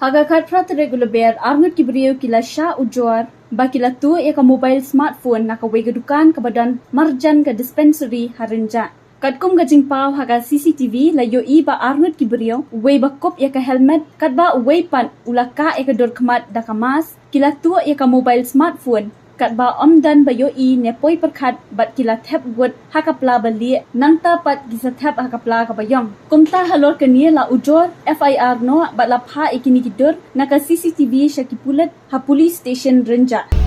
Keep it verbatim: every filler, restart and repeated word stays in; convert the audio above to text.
Ha ka khatphra tarik u Lber, arngut ki briew ki la shah ujor ba ki la tuh ïa ka mobile smartphone na kawei ka dukan kaba don marjan ka dispensary ha Rynjah. Katkum ka jingpaw ha ka C C T V, la ïohi ba arngut ki briew, uwei ba kup ïa ka helmet, katba uwei pat u la kah ïa ka dur khmat da ka mask, ki la tuh ïa ka mobile smartphone, katba ym don ba ïohi ne poi pyrkhat, bad ki la thep gut ha ka pla ba lieh, nangta pat ki sa thep ha ka pla kaba ïong. Kumta halor kane la ujor F I R noh bad la phah ïa kine ki dur na ka C C T V sha ki pulit ha Police Station Rynjah.